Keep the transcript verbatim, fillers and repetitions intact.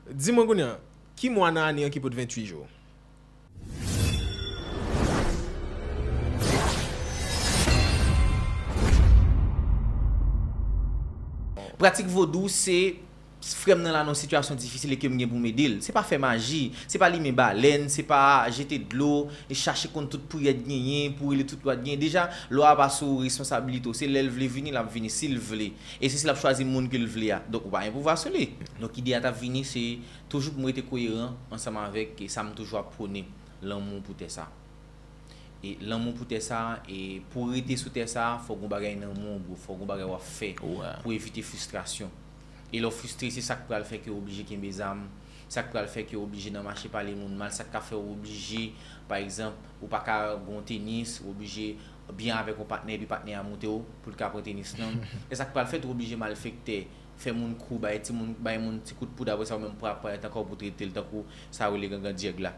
Di mwen kounye a, ki mwa nan ane an ki pot ventuit jou? Pratik vodou se frè m nan la nan yon sitiyasyon difisil e ke m gen pou m ede l. Se pa fè maji, se pa limen balèn, se pa jete dlo, e chache konn tout priyè t genyen, pou rele tout lwa t genyen. Deja, lwa a pa sou responsabilite w. Se lè l vle vini, l ap vini, si l vle. E se si l ap chwazi moun ke l vle a. Donk, ou pa gen pouvwa sou li. Donk, ide a t ap vini, se toujou pou m rete koyeran ansanm avèk sa m toujou ap pwone, lanmou pou tè sa. E lanmou pou tè sa, e pou w rete sou tè sa, fòk gon bagay nan men w, bro. Fòk gon bagay w ap fè pou evite fristrasyon. E lè w fristre, se sa k pral fè ke w oblije kenbe zam, sa k pral fè ke w oblije nan mache pale moun mal, sa k ka fè w oblije, pa egzanp, ou pa ka gon tenis, ou oblije byen avèk yon patnè, epi patnè a moute w pou l ka pran tenis lan. E sa k pral fèt, ou oblije malfektè, fè moun kou, bay timoun, bay moun ti kout poud, apre sa, ou menm pran aparèy ankò pou trete l tankou sa yo rele gangan dyèg la.